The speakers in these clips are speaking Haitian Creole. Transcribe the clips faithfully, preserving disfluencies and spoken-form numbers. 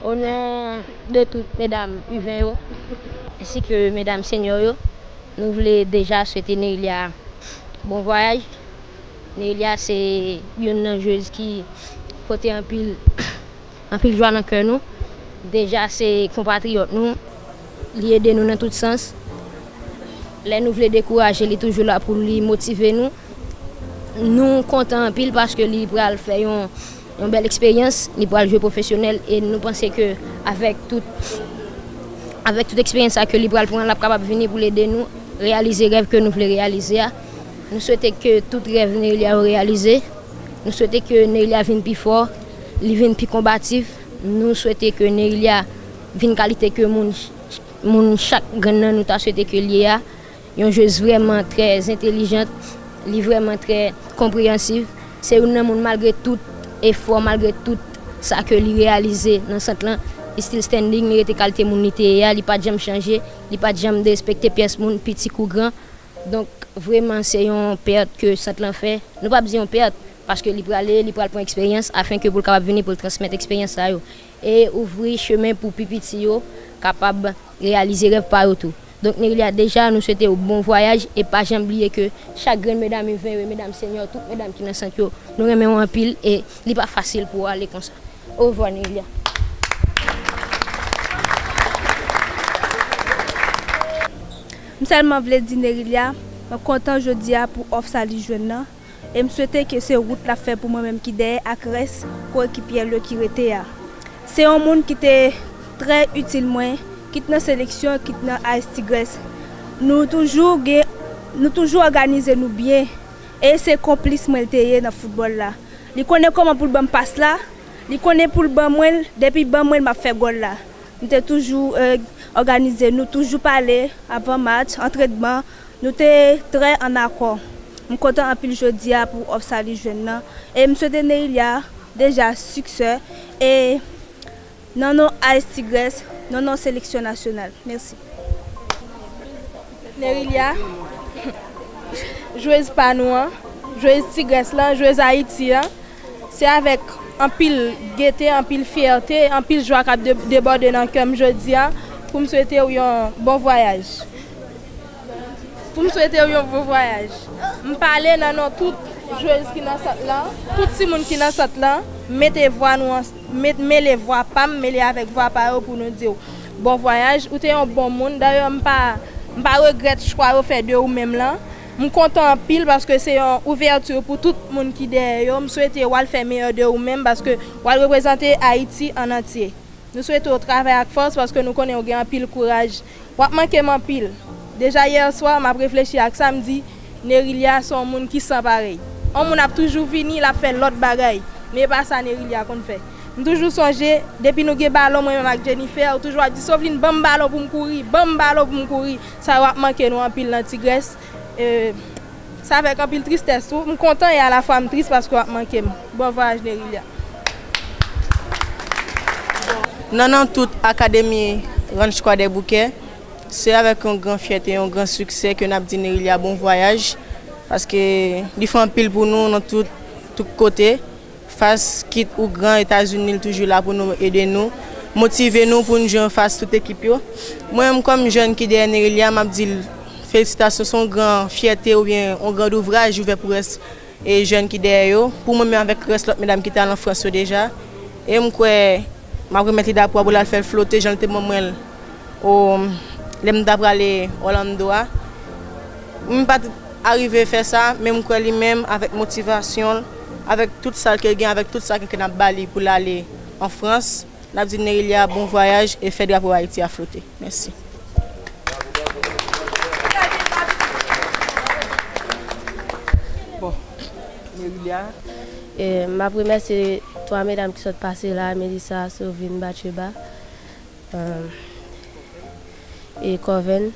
O non de tout medam U ven yo, ensi ke medam senyo yo, nou vle deja swete Neilya bon vwayaj. Neilya se youn nan jwez ki pote anpil, anpil jwa nan kè nou. Deja se konpatriyòt nou, li ede nou nan tout sans. Lè nou vle dekouraje, li toujou la pou li motive nou. Nou kontan anpil paske li pral fè yon, yon bèl eksperyans, li pral jwe pwofesyonèl e nou panse ke avèk tout, avèk tout eksperyans sa ke li pral pran, l ap kapab vini pou l ede nou reyalize rèv ke nou vle reyalize a. Nou swete ke tout rèv Neilya yo reyalize. Nou swete ke Neilya vin pi fò, li vin pi konbatif. Nou swete ke Neilya vin kalite ke moun, moun chak grenn nan nou ta swete ke l ye a. Yon jwez vrèman trè entelijant, li vrèman trè konpreyansiv. Se youn nan moun malgre tout efò, malgre tout sa ke li reyalize nan sant lan, li still standing, li rete kalite moun li te ye a, li pa t janm chanje, li pa t janm derespekte pyès moun, piti kou gran. Donk, vrèman, se yon pèt ke sant lan fè. Nou p ap di yon pèt, paske li prale, li pral pran eksperyans, afenke pou l kapab vini pou l transmèt eksperyans sa yo. E ouvri chemen pou pi piti yo kapab reyalize rèv pa yo tou. Donk, Neilya, deja, nou swete w bon vwayaj e pa janm bliye ke chak grenn medam U ven yo, medam senyo, tout medam ki nan sant yo, nou renmen w anpil e li pa fasil pou w ale konsa. Orevwa, Neilya. M sèlman vle di Neilya, mwen kontan jodi a pou òf sa li jwenn nan. E m swete ke se wout l ap fè pou mwen menm ki dèyè ak rès koekipyè l yo ki rete a. Se yon moun ki te trè itil mwen, kit nan seleksyon, kit nan Ice Tigress. Nou toujou gen, nou toujou òganize nou byen. E se konplis mwen l te ye nan foutbòl la. Li konnen kòman pou l ban m pas la, li konnen pou l ban mwen l, depi ban mwen l m ap fè gòl la. Nou te toujou, eh, òganize, nou toujou pale avan match, antrenman, nou te trè an akò. M kontan anpil jodi a pou òf sa li jwenn nan. E m swete Neilya deja siksè e nan non Ice Tigress, nan non seleksyon nasyonal. Mèsi. Neilya, jwez pa nou an, jwez Tigress lan, jwez Ayiti an. Se avèk anpil gete, anpil fyète, anpil jwa k ap de-, debòde nan kè m jodi a pou m swete w yon bon vwayaj. Pou m swete w yon bon vwayaj. M pale nan non tout jwez ki nan sant lan, tout timoun ki nan sant lan, mete vwa nou ans-, met-, mele vwa pa m, mele avèk vwa pa yo pou nou di w bon vwayaj. Ou te yon bon moun. Dayè, m pa, M pa regrèt chwa yo fè de ou menm lan. M kontan anpil paske se yon ouvèti pou tout moun ki dèyè yo. M swete w al fè meyè de ou menm paske w al reprezante Ayiti an antye. Nou swete w travay ak fòs paske nou konnen w gen anpil kouraj. W ap manke m anpil. Deja yè swa, m ap reflechi ak sa, m di, Nerilia se yon moun ki san parèy. Yon moun ap toujou vini, l ap fè lòt bagay. Men e pa sa Nerilia konn fè. M toujou sonje, depi nou gen balon, mwen menm ak Jennifer, ou toujou ap di, Sovlin, ban m balon pou m kouri, ban m balon pou m kouri. Sa yo ap manke nou anpil nan Tigrès. E, se avèk anpil tristès tou. M kontan e alafwa m tris paske w ap manke m. Bon vwayaj, Nerilia. Nan non tout Akademi Ranch Kwadèboukè, se avèk yon gran fyète, yon gran siksè ke n ap di Nerilia bon vwayaj, paske li fè anpil pou nou nan tout, tout kote. Fas, kit ou gran Etazini, li toujou la pou nou ede nou, motive nou pou n jwe anfas tout ekip yo. Mwen menm kòm jèn ki dèyè Nerilia, m ap di l felisitasyon, se yon gran fyète oubyen yon gran ouvraj ouvè pou rès e jèn ki dèyè yo, pou mwen menm avèk rès lòt medam ki t al an Frans yo deja. E m kwè m ap remèt li drapo a pou l al fè l flote jan l te ban mwen l o, lè m t ap prale Orlando a. M pa t arive fè sa, men m kwè li menm avèk motivasyon l, avèk tout sa l ke l gen, avèk tout sa ke n ap ba li pou l ale an Frans, n ap di Nerilia bon vwayaj e fè drapo Ayiti a flote. Mèsi. Bon, Nerilia. E, m ap remèsye twa medam ki sot pase la, Melissa, Sovin, Batcheba, e Coven.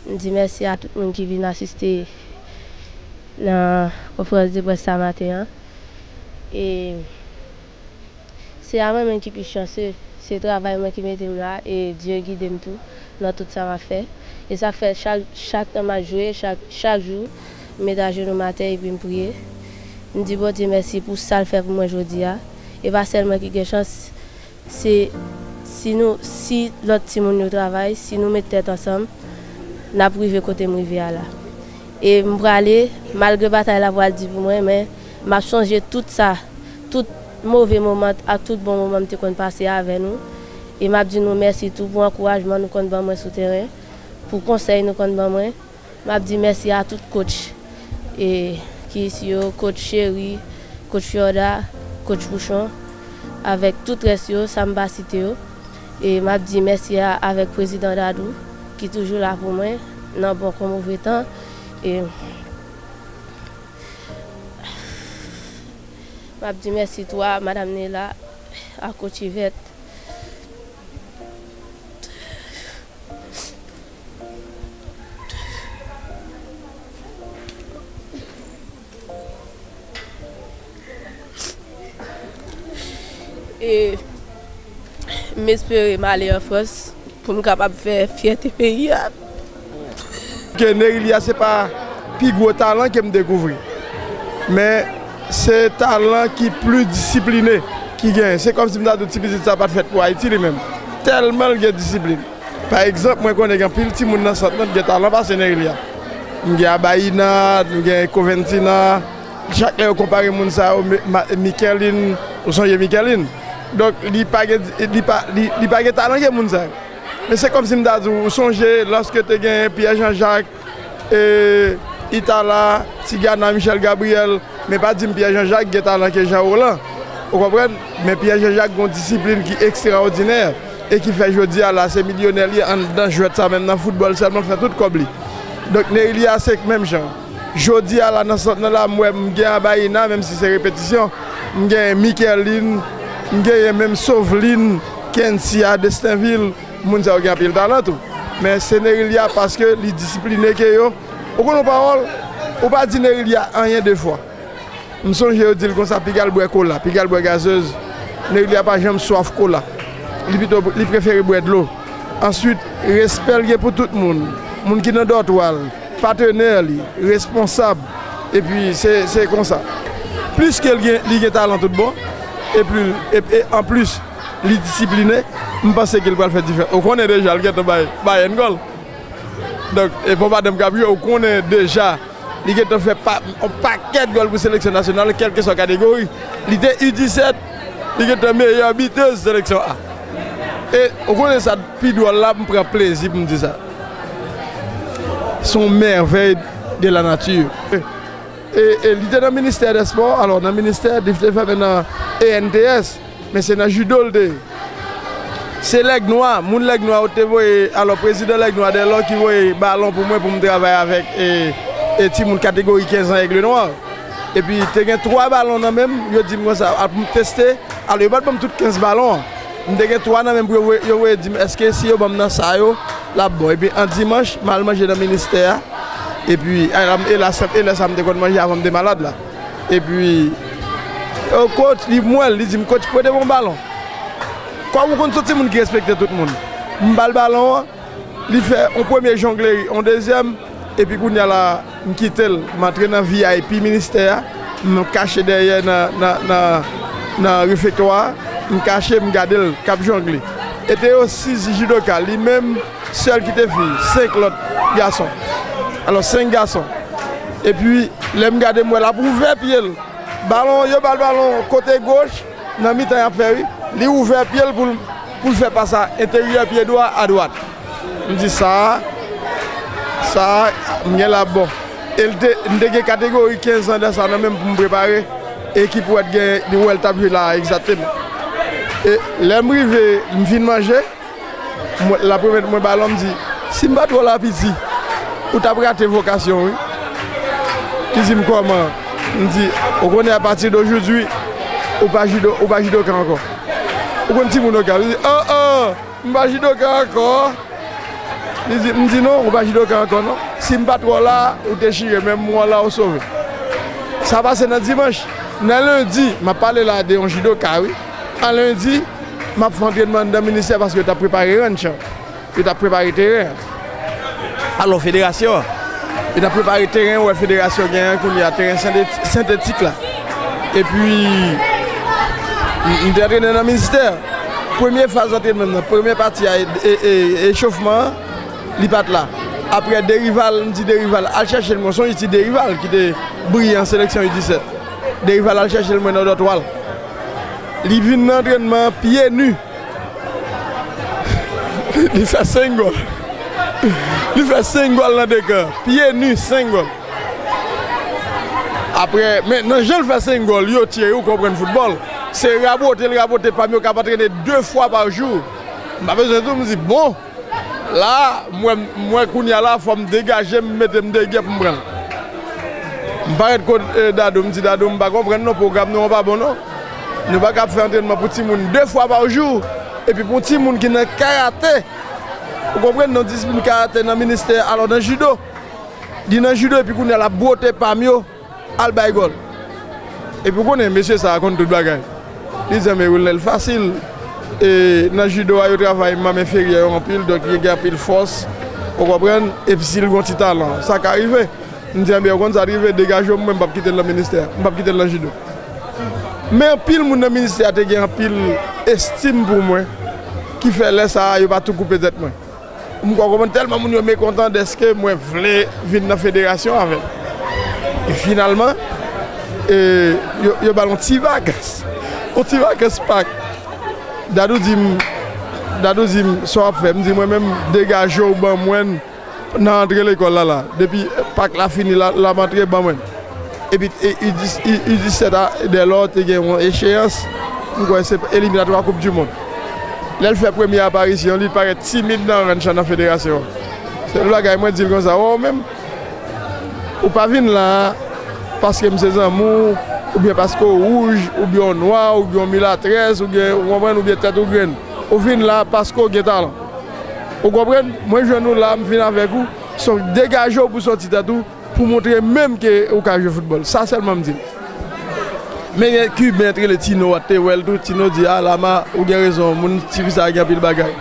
M di mèsi a tout moun ki vin asiste nan konferans de près sa maten an. E Se a mwen menm ki pi chanse, se travay mwen ki mete m la e Dye gide m tou nan tout sa m ap fè. E sa k fè chak, chak tan m ap jwe, chak, chak jou, m met ajenou m atè epi m priye. M di Bondye mèsi pou sa l fè pou mwen jodi a. E pa sèl mwen ki gen chans, se si nou, si lòt timoun yo travay, si nou met tèt ansanm, n ap rive kote m rive a la. E m prale, malgre batay la pral di pou mwen, men m ap sonje tout sa, tout move moman ak tout bon moman m te konn pase avè nou. E m ap di nou mèsi tou pou ankourajman nou konn ban mwen sou teren, pou konsèy nou konn ban mwen. M ap di mèsi a tout coach e, ki isi yo, coach Chery, coach Fiorda, coach Pouchon, avèk tout rès yo, sa m pa site yo. E m ap di mèsi a, avèk prezidan Dadou, ki toujou la pou mwen, nan bon kon move tan. E m ap di mèsi tou a Madam Nela, a coach Yvette. E m espere m ale an Frans pou m kapab fè fyète peyi a. Ke Nerilia se pa pi gwo talan ke m dekouvri, men se talan ki pli disipline ki genyen. Se kòmsi m ta di w ti pitit sa pa t fèt pou Ayiti li menm, tèlman l gen disiplin. Pa egzanp, mwen konnen gen anpil timoun nan sant lan ki gen talan pase Nerilia. M gen Abaïna, m gen Coventina, chak lè yo konpare moun sa yo, Mikerline, ou sonje Mikerline? Donk, li pa gen, li pa, li, li pa gen talan ke moun sa yo. Men se kòmsi m ta di w, ou sonje lòske te gen Pierre Jean Jacques, e, Itala, Tigana, Michel Gabriel, men pa di m Pierre Jean Jacques gen talan ke Jean Roland. Ou konprann? Men Pierre Jean Jacques gen yon disiplin ki ekstraòdinè e ki fè jodi a la se milyonè li anndan jwèt sa menm nan foutbòl sèlman fè tout kòb li. Donk Nerilia se menm jan. Jodi a la nan sant nan la m wè m gen Abaïna menm si se repetisyon, m gen Mikerline, m genyen menm Sovlin, Kensia, Destinville, moun sa yo gen anpil talan tou. Men se Nerilia paske li disipline ke yo. Ou konn yon pawòl, ou pa di Nerilia anyen de fwa. M sonje yo di l konsa piga l bwè kola, piga l bwè gazez. Nerilia pa janm swaf kola. Li pito, li prefere bwè dlo. Answit, respè l gen pou tout moun. Moun ki nan dòtwa l, patenè li, responsab. Epi se, se konsa. Plis ke l gen, li gen talan tout bon. Epi, e, e, anplis, li disipline. M panse ke l pral fè diferans. Ou konnen deja, l gentan bay Bayern gòl. Donk, e bon madanm k ap jwe, ou konnen deja. Li gentan fè pa, yon pakèt gòl pou seleksyon nasyonal, kèlkeswa kategori. Li te U disèt, li gentan meyè bitez seleksyon A. E, ou konnen sa pi dwòl la, m pran plezi pou m di sa. Se yon mèvèy de la nati. E, e li te nan ministè dè spò, alò nan ministè, li te fèmen nan E N T S, men se nan jido l te ye. Se Lèg Nwa, moun Lèg Nwa yo te voye, alò prezidan Lèg Nwa Dèlò ki voye balon pou mwen pou m travay avèk e, e timoun kategori kenz an Aigle Noir. Epi te gen twa balon nan men m, yo di m konsa, a pou m teste, alò yo pa t ban m tout kenz balon an. M te gen twa nan men m pou yo voye, yo voye di m èske si yo ban m nan sa yo, l ap bon. Epi an dimanch, m al manje nan ministè a. Epi, e la, e la, e lè sa m te konn manje avan m te malad la. Epi, o coach, li m wè l, li di m, "Coach, prete m yon balon." Kòm ou konn se yon timoun ki respekte tout moun. M ba l balon an, li fè yon premye jongleri, yon dezyèm, epi kounye a la, m kite l, m antre nan V I P ministè a, m kache dèyè nan, nan, nan, nan refektwa a, m kache, m gade l k ap jongle. E te yo sis jidoka, li menm, sèl ki te fi, senk lòt gason. Alò, senk gason. Epi, lè m gade, m wè l ap ouvè pye l. Balon, yo ba l balon kote goch, nan mitan y ap fè, wi. Li ouvè pye l pou l, pou l fè pas a enteryè pye dwa a dwat. M di, "Sa a, sa a, m gen la bon." E l te, m te gen kategori kenz an dan sa nan men m pou m prepare. E ki pou wè t gen, li wè l t ap jwe la a egzakteman. E lè m rive, m fin manje, Mwen, l ap remèt mwen balon, m di, "Si m pa t wè w la piti, ou t ap rate vokasyon w, wi." Li di m, "Kòman?" M di, "Ou konnen, apati de jodi, ou pa jido, ou pa jidoka ankò." Ou konn timoun Oka, li di, "Oh, oh, m pa jidoka ankò." Li di, m di, "Non, ou pa jidoka ankò, non. Si m pa t wè w la, ou te chire, men m wè w la, ou sove." Sa pase nan dimanch. Nan lendi, m ap pale la de yon jidoka, wi. An lendi, m ap fè antrènman anndan ministè paske yo t ap prepare ranch an. Yo t ap prepare teren an. Alò, federasyon an, yo t ap prepare teren, wè federasyon genyen kounye a, teren senteti-, sentetik la. Epi, m, m te antrene nan ministè. Premye faz antrènman nan, premye pati a, e, e, e, echofman an, li pa t la. Apre, Derival, m di Derival, "Al chèche l, mwen." Se yon ti Derival ki te briye an seleksyon U disèt. Derival al chèche l, mwen nan dòtwa l. Li vin nan antrènman an pye ni. Li fè senk gòl. Li fè senk gòl nan de kan. Pye ni, senk gòl. Apre, men nan jan l fè senk gòl, yo tire, ou konprann foutbòl. Se rabote l rabote pa m, yo k ap antrene de fwa pa jou. M pa bezwen di w, m di, "Bon, la, m wè, m wè kounye a la, fò m degaje m, mete m degè pou m pran l." M parèt kot, eh, Dadou, m di, "Dadou, m pa konprann non, pwogram nou an pa bon non. Nou pa ka ap fè antrènman pou timoun de fwa pa jou, epi pou timoun ki nan karate, ou konprann, nan disiplin karate, nan ministè, alò nan jido, li nan jido, epi kounye a l ap bwote pa m yo, al bay gòl." Epi ou konnen, mesye sa a konn tout bagay. Li di, "Men Wilnel, fasil. E, nan jido a, yo travay manm enferyè yo anpil, donk li gen anpil fòs, ou konprann, epi si l gen yon ti talan, sa ka rive." M di, "Enben, ou konn sa t rive, degaje w, mwen, m p ap kite l nan ministè a, m p ap kite l nan jido." Men anpil moun nan ministè a te gen anpil estim pou mwen, ki fè lè sa a, yo pa tou koupe tèt mwen. M kwè w konprann, tèlman moun yo mekontan dèske mwen vle vin nan federasyon avè l. E finalman, e, yo, yo ba l yon ti vakans. Yon ti vakans Pak. Dadou di m, Dadou di m, "Sa w ap fè?" M di, "Mwen menm, degaje w ban mwen l nan rantre lekòl la, la. Depi Pak la fini, la, l ap antre, ban mwen l." Epi, e, U dis, U, U disèt a, Dèlò te gen yon echeyans, m kwè se eliminatwa Koup di Mond. Lè l fè premye aparisyon li, li parèt timid nan ranch an nan federasyon an. Sèl bagay mwen di l konsa, "Wè w menm, ou pa vin la a paske m se zanmi w, oubyen paske w wouj, oubyen w nwa, oubyen w milatrès, oubyen, ou konprann, oubyen tèt ou grenn. Ou vin la a paske w gen talan. Ou konprann? Mwen jwenn ou la a, m vin avèk ou, se w degaje w pou sòti tèt ou, pou montre menm ke ou ka jwe foutbòl." Sa sèlman m di l. Men gen Kiben t rele Tino, w te wè l tou. Tino di, "A, Lama, ou gen rezon, moun, tifi sa a gen anpil bagay."